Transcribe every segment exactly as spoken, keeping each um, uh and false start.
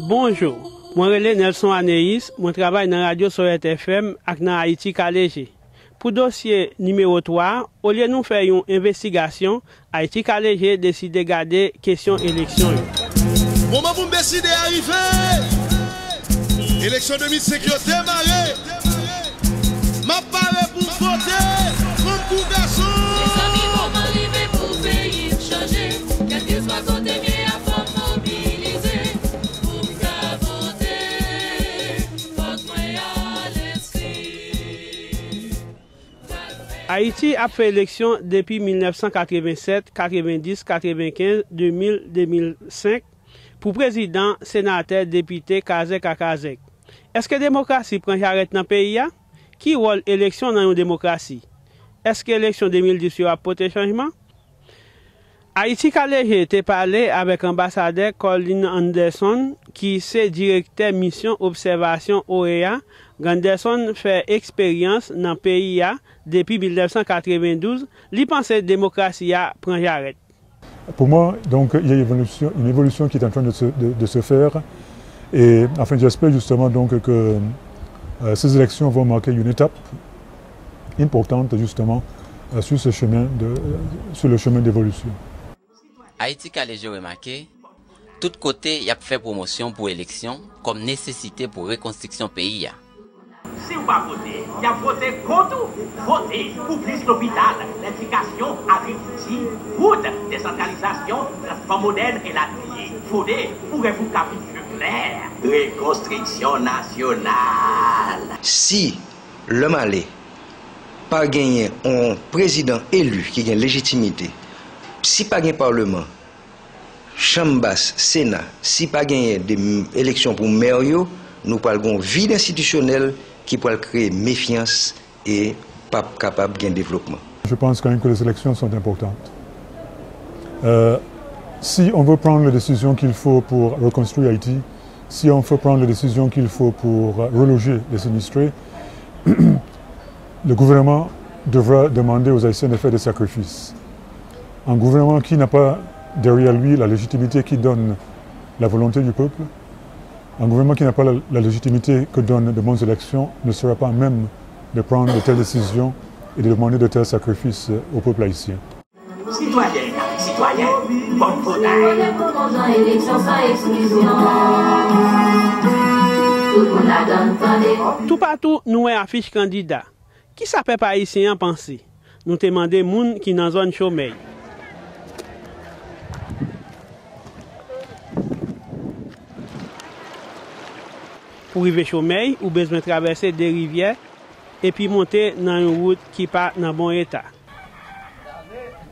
Bonjou, mwen rele Nelson Aneis, mwen travay nan Radyo Soyèt F M ak nan Ayiti Ka Leje. Pou dosye nimewo twa a, olye nou fè yon envestigasyon, Ayiti Ka Leje deside gade kesyon eleksyon yo. Moman pou m deside a rive! Eleksyon de mil senk yo demare! M ap pare pou m vote, fanm kou gason! Mezanmi, moman rive pou peyi m chanje. Kèlkeswa kote m ye a, fò m mobilize. Pou m ka vote, fòk mwen al enskri. Ayiti ap fè eleksyon depi mil nèf san katreven sèt, katreven dis, katreven kenz, de mil, de mil senk, pou prezidan, senatè, depite, kazèk ak azèk. Èske demokrasi pran jarèt nan peyi a? Ki wòl eleksyon nan yon demokrasi? Èske eleksyon de mil dis yo ap pote chanjman? Ayiti Ka Leje te pale avèk anbasadè Colin Anderson, ki se direktè misyon obsèvasyon O E A. Anderson fè eksperyans nan peyi a depi mil nèf san katrevendouz, li panse demokrasi a pran jarèt. Pour moi, donc, il y a une évolution, une évolution qui est en train de se, de, de se faire. Et enfin, j'espère justement donc que euh, ces élections vont marquer une étape importante justement euh, sur ce chemin de, euh, sur le chemin d'évolution. Ayiti Ka Leje remake, tout kote y ap fè pwomosyon pou eleksyon kòm nesesite pou rekonstriksyon peyi a. Si w pa vote, y ap vote kont ou. Vote pou plis lopital, ledikasyon, agrikilti, wout, desantralizasyon, transpò modèn elatriye. Vote pou rèv ou ka vin pli klè. Rekonstriksyon nasyonal. Si lè m ale, pa genyen yon prezidan eli ki gen lejitimite, si pa gen palman, chanm bas, sena, si pa genyen de eleksyon pou mè yo, nou pral gen yon vid enstitisyonèl ki pral kreye mefyans e p ap kapab gen devlopman. Je pense quand même que les élections sont importantes. Euh, si on veut prendre les décisions qu'il faut pour reconstruire Haïti, si on veut prendre les décisions qu'il faut pour reloger les sinistrés, le gouvernement devra demander aux Haïtiens de faire des sacrifices. Un gouvernement qui n'a pas derrière lui la légitimité qui donne la volonté du peuple, un gouvernement qui n'a pas la, la légitimité que donnent de bonnes élections ne sera pas à même de prendre de telles décisions et de demander de tels sacrifices au peuple haïtien. Sitwayèn ak sitwayen, bòn votay. Toupatou nou wè afich kandida. Kisa pèp ayisyen an panse? Nou te mande moun ki nan zòn Chomèy. Pou rive Chomèy, ou bezwen travèse de rivyè epi monte nan yon wout ki pa nan bon eta.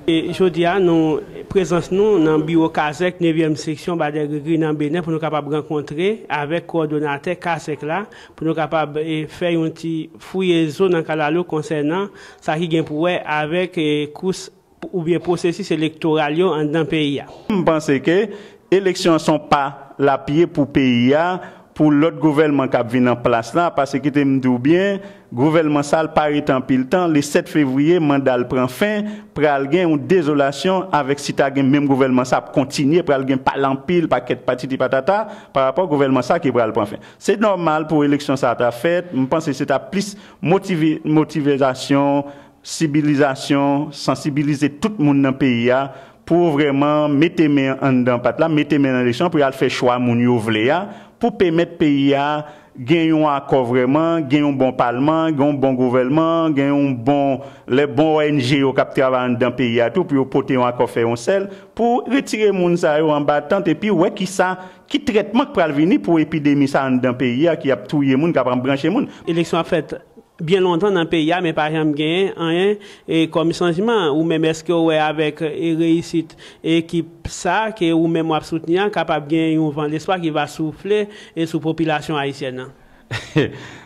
E jodi a, nou, prezans nou nan biwo kazèk nevyèm seksyon Badègrigri nan Benè pou nou kapab rankontre avèk kowòdonatè kazèk la, pou nou kapab e, fè yon ti fouye zo nan kalalou konsènan sa ki gen pou wè avèk e, kous oubyen pwosesis elektoral yo anndan peyi a. M panse ke eleksyon an se yon pa l ap ye pou peyi a, pou lòt gouvènman k ap vin an plas la, paske kite m di w byen, gouvènman sa a l pa rete anpil tan, le sèt fevriye manda l pran fen, pral gen yon dezolasyon avèk si ta gen menm gouvènman sa ap kontinye, pral gen pale anpil, pakèt patiti patata, pa rapò gouvènman sa ki pral pran fen. Se nòmal pou eleksyon sa a ta fèt, m panse se ta plis motive, motivizasyon, sibilizasyon, sansibilize tout moun nan peyi a pou vrèman mete men anndan pat la, mete men nan eleksyon pou y al fè chwa moun yo vle a, pou pèmèt peyi a gen yon akò vrèman, gen yon bon palman, gen yon bon gouvènman, gen yon bon, lè bon O N G yo k ap travay anndan peyi a tou, pou yo pote yon akò fè yon sèl, pou retire moun sa yo anba tant epi wè kisa, ki trètman k pral vini pou epidemi sa anndan peyi a ki ap touye moun, k ap branche moun. Eleksyon ap fèt byen lontan nan peyi a, men pa janm genyen anyen e kòm chanjman. Ou menm, èske w wè avèk e reyisit ekip sa ke ou menm w ap soutni an kapab gen yon van lespwa ki va soufle e sou popilasyon ayisyèn nan?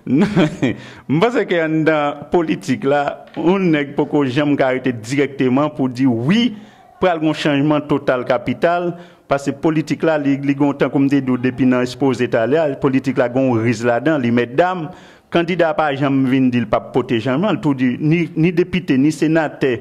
M panse ke anndan politik la, yon nèg poko janm ka rete dirèkteman pou di wi, pral gen yon chanjman total kapital, paske politik la, li, li gen yon, tankou m te di w depi nan ekspoze talè a, politik la gen yon riz ladan, li mèt dam. Kandida pa janm vin di l p ap pote chanjman, l tou di ni, ni depite, ni senatè,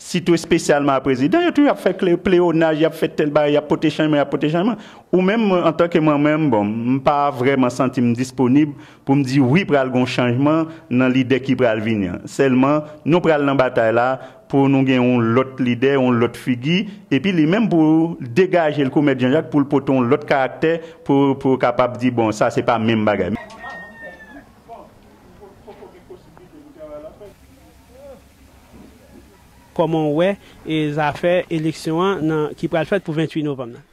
Sitou espesyalman a prezidan, yo toujou ap fè kle-, pleyonaj, y ap fè tèl bagay, y ap pote chanjman, y ap pote chanjman. Ou menm, antanke mwen menm, bon, m pa vrèman santi m disponib pou m di wi, pral gen yon chanjman nan lidè ki pral vini an. Sèlman, nou pral nan batay la pou nou gen yon lòt lidè, yon lòt figi, epi li menm pou degaje l kou Mèt Jan Jak, pou l pote yon lòt karaktè, pou, pou kapab di, bon, sa se pa menm bagay. Kòman w wè e zafè eleksyon an nan, ki pral fèt pou venntuit novanm nan?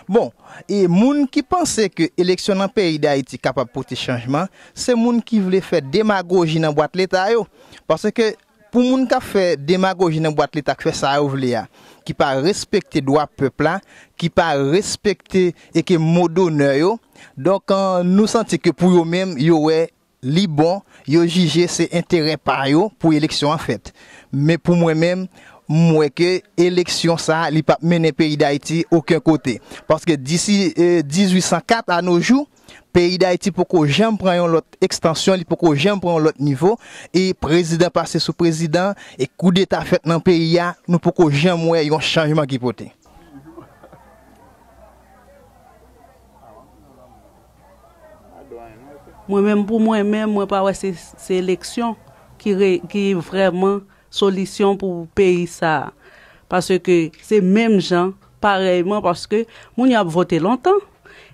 Bon, e moun ki panse ke eleksyon nan peyi Dayiti kapab pote chanjman, se moun ki vle fè demagoji nan bwat leta yo. Paske pou moun k ap fè demagoji nan bwat leta, k fè sa yo vle a, ki pa respekte dwa pèp la, ki pa respekte e ke mo donè yo, donk, an, nou santi ke pou yo menm, yo wè li bon, yo jije se enterè pa yo pou eleksyon an fèt. Men pou mwen menm, m wè ke eleksyon sa a, li p ap mennen peyi Dayiti okenn kote. Paske disi, eh, dizuit san kat a no jou, peyi Dayiti poko janm pran yon lòt ekstansyon, li poko janm pran yon lòt nivo, e prezidan pase sou prezidan, e koudeta fèt nan peyi a, nou poko janm wè yon chanjman ki pote. Mwen menm, pou mwen menm, mwen pa wè se, se eleksyon ki re-, ki vrèman solisyon pou peyi sa a. Paske se menm jan, parèyman, paske moun yo ap vote lontan.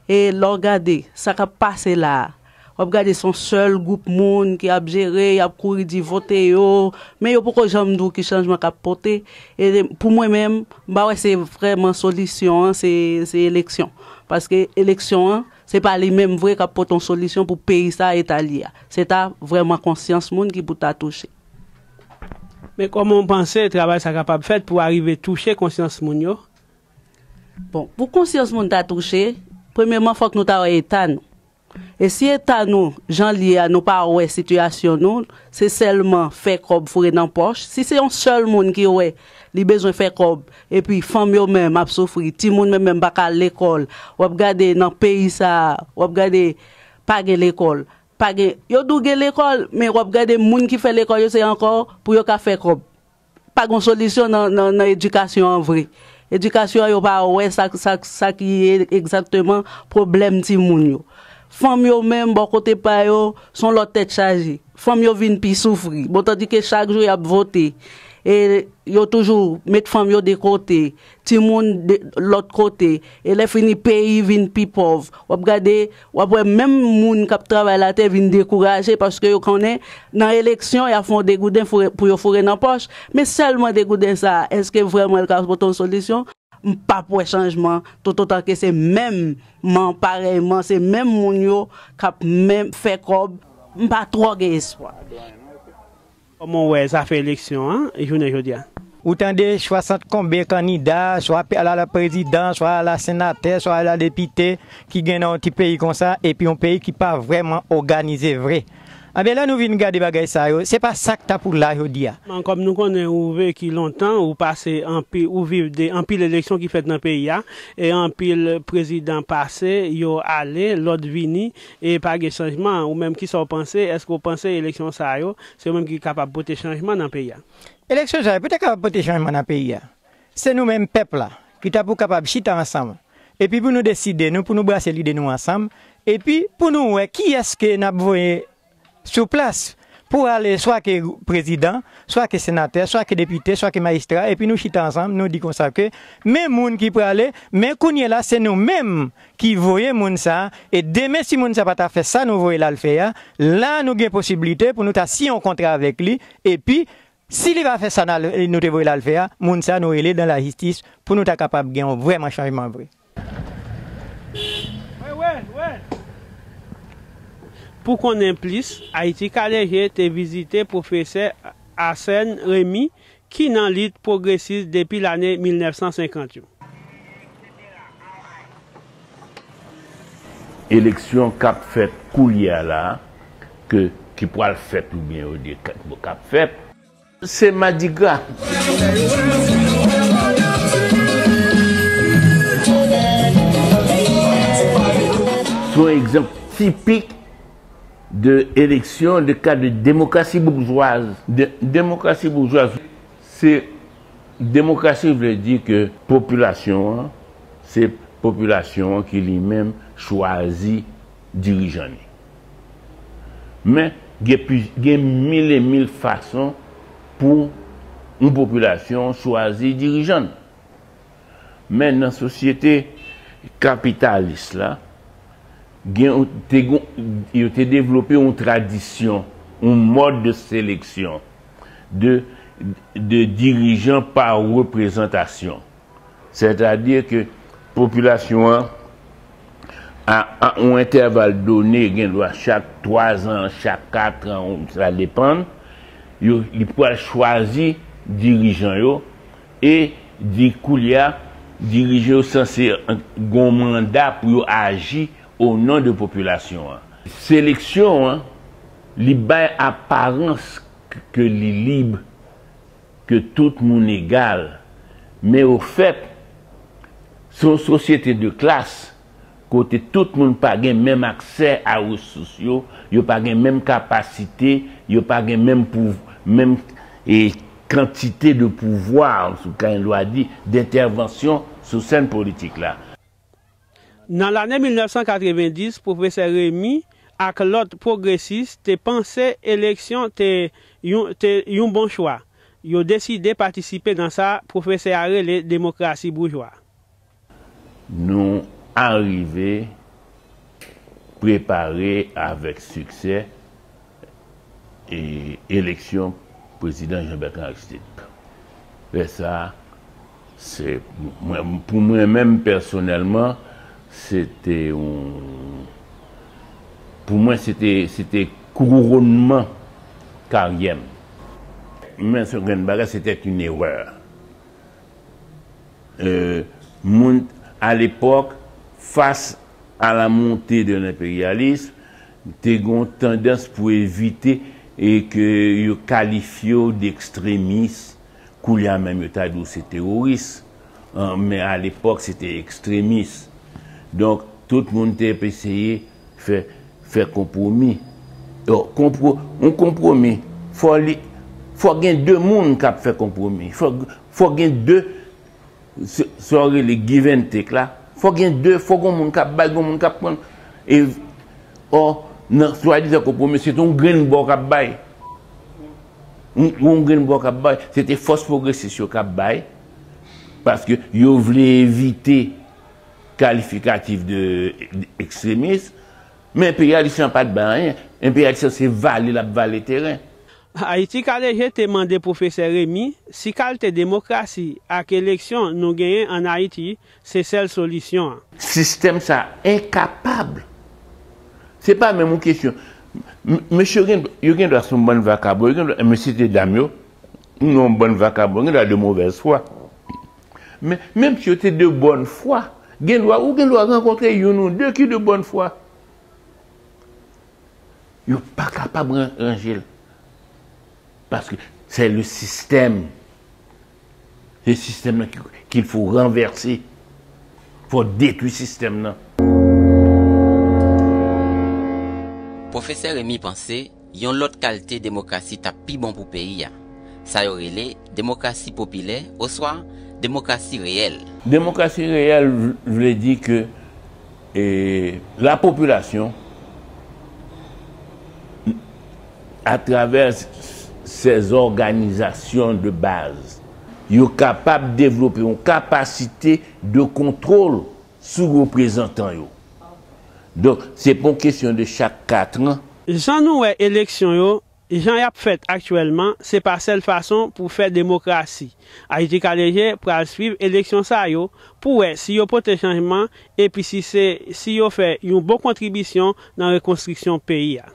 E lè w gade sa k ap pase la a, w ap gade se yon sèl gwoup moun ki ap jere, y ap kouri di vote yo, men yo poko janm di w ki chanjman k ap pote. E pou mwen menm, m pa wè se vrèman solisyon an, se, se eleksyon. Paske eleksyon an, se pa li menm vre k ap pote yon solisyon pou peyi sa a eta li a. Se ta vrèman konsyans moun ki pou ta touche. Men kòman w panse travay sa kapab fèt pou arive touche konsyans moun yo? Bon, pou konsyans moun ta touche, premyèman, fòk nou ta wè eta nou. E si eta nou, jan l ye a, nou pa wè sitiyasyon nou, se sèlman fè kòb foure nan pòch. Si se yon sèl moun ki wè li bezwen fè kòb, epi fanm yo menm ap soufri, timoun menm menm pa ka al lekòl, w ap gade nan peyi sa a, w ap gade pa gen lekòl, pa gen, yo di w gen lekòl, men w ap gade moun ki fè lekòl yo, se ankò pou yo ka fè kòb. Pa gen solisyon nan, nan, nan edikasyon an vre. Edikasyon an, yo pa wè sa, sa, sa ki e-, egzakteman pwoblèm timoun yo. Fanm yo menm, bò kote pa yo, se yon lòt tèt chaje. Fanm yo vin pi soufri. Bon, tandike chak jou y ap vote, e yo toujou met fanm yo de kote, timoun de lòt kote, e lè fini peyi vin pi pòv. W ap gade, w ap wè menm moun k ap travay latè vin dekouraje paske yo konnen nan eleksyon, y ap fè yon degouden foure, pou yo foure nan pòch. Men sèlman degouden sa a, èske vrèman l ka pote yon solisyon? M p ap wè chanjman toutotan ke se menm man parèyman, se menm moun yo k ap menm fè kòb. M pa twò gen espwa. Kòman w wè zafè eleksyon an jounen jodi a? Ou tande swasant konbe kandida, swa a la prezidan, swa a la senatè, swa a la depite, ki gen nan yon ti peyi konsa, epi yon peyi ki pa vrèman òganize vre. Anben, lè nou vin gade bagay sa yo, se pa sa k ta pou la jodi a. Kòm nou konnen ou veki lontan, ou pase anpi-, ou viv de anpil eleksyon ki fèt nan peyi a, e anpil prezidan pase, yo ale, lòt vini, e pa gen chanjman. Ou menm, kisa w panse? Èske w panse eleksyon sa yo, se yo menm ki kapab pote chanjman nan peyi a? Eleksyon sa yo, pou te kapab pote chanjman nan peyi a, se nou menm pèp la, ki ta pou kapab chita ansanm, epi pou nou deside nou, pou nou brase lide nou ansanm, epi pou nou wè kiyès ke n ap voye sou plas pou ale swa ke prezidan, swa ke senatè, swa ke depite, swa ke majistra, epi nou chita ansanm, nou di konsa ke men moun ki prale, men kounye la se nou menm ki voye moun sa, e demen si moun sa pa ta fè sa nou voye l al fè a, la nou gen posiblite pou nou ta siyen yon kontra avèk li, epi si li pa fè sa n al, nou te voye l al fè a, moun sa nou rele dan lajistis pou nou ta kapab gen yon vrèman chanjman vre. Pou konnen plis, Ayiti Kale Je te vizite pwofesè Arsène Rémy, ki nan lit pwogresis depi lane mil nèf san senkant yo. Eleksyon k ap fèt koulye a la, ke, ki pral fèt oubyen yo di k ap fèt, se madigra. Se yon egzanp tipik de eleksyon, de ka de demokrasi boujwaz. De, demokrasi boujwaz, se Demokrasi vle di ke popilasyon an, se popilasyon an ki li menm chwazi dirijan li. Men gen pli, gen mil e mil fason pou yon popilasyon chwazi dirijan l. Men nan sosyete kapitalis la, gen, te gon, yo te devlope yon tradisyon, yon mòd de seleksyon de, de dirijan pa reprezantasyon. Sètadi ke popilasyon an, a, a yon entèval done, gen dwa chak twa zan, chak kat an, sa depann, yo, li pral chwazi dirijan yo, e di koulye a, dirijan yo sanse gen yon manda pou yo aji o non de popilasyon an. Seleksyon an, li bay aparans ke li lib, ke tout moun egal. Men ofèt, se yon sosyete de klas, kote tout moun pa gen menm aksè a resous yo, yo pa gen menm kapasite, yo pa gen menm pouv-, menm, e, kantite de pouvwa, si w ka gen dwa di, dentèvansyon sou sèn politik la. Nan lane mil nèf san katrevenndis, pwofesè Remy ak lòt pwogresis te panse eleksyon te yon, te yon bon chwa. Yo deside patisipe nan sa pwofesè a rele demokrasi boujwa. Nou arive prepare avèk siksè e eleksyon prezidan Jean-Bertrand Aristide. Lè sa a, se, mwen, pou mwen menm pèsonèlman, se te yon, pou mwen, se te, se te kouronnman karyè m. Men se yon grenn bagay, se te yon erè. Euh, moun, à l'époque, face à la montée de l'impérialisme, te gen yon tandans pou evite e ke yo kalifye w d'ekstremis. Koulye a menm, yo ta di w se teworis. An, men à l'époque, se te ekstremis. Donk, tout moun te ap eseye fè, fè konpwomi. Yo, konpwo-, yon konpwomi, fò li, fò gen de moun k ap fè konpwomi. Fò, fò gen de, se, sa yo rele give and take la. Fò gen de, fò gen moun k ap bay, gen moun k ap pran. E, ò, nan swadizan konpwomi, se te yon grenn bò k ap bay. Yon, yon grenn bò k ap bay. Se te fòs pwogresis yo k ap bay. Paske yo vle evite kalifikatif de ekstremis. Men enperyalis lan pa t bay anyen. Enperyalis lan se vale l ap vale teren. Ayiti Ka Leje te mande pwofesè Remy si kalte demokrasi ak eleksyon nou genyen ann Ayiti se sèl solisyon an. Sistèm sa a enkapab. Se pa menm yon kesyon. M-, mesye yo gen, yo gen dwa se yon bann vakabon, yo gen dwa, mesye dam yo, nou yon bann vakabon, yo gen dwa de movèz fwa. Men, menm si yo te de bòn fwa, gen dwa, ou gen dwa rankontre youn ou de ki de bòn fwa. Yo pa kapab ran-, ranje l. Paske c'est le système. Se sistèm nan ki, qu'il faut renverser. Fò detwi sistèm nan. Pwofesè Remy panse yon lòt kalte demokrasi t ap pi bon pou peyi a. Sa yo rele demokrasi popilè oswa demokrasi reyèl. Demokrasi reyèl v-, vle di ke, e, lapopilasyon, atravè ses organizations de base, yo kapab devlope yon kapasite de kontwòl sou reprezantan yo. Donk, se pa yon kesyon de chak kat an. Jan nou wè eleksyon yo, jan y ap fèt aktyèlman, se pa sèl fason pou fè demokrasi. Ayiti Ka Leje pral swiv eleksyon sa yo pou wè si yo pote chanjman epi si se, si yo fè yon bon kontribisyon nan rekonstriksyon peyi a.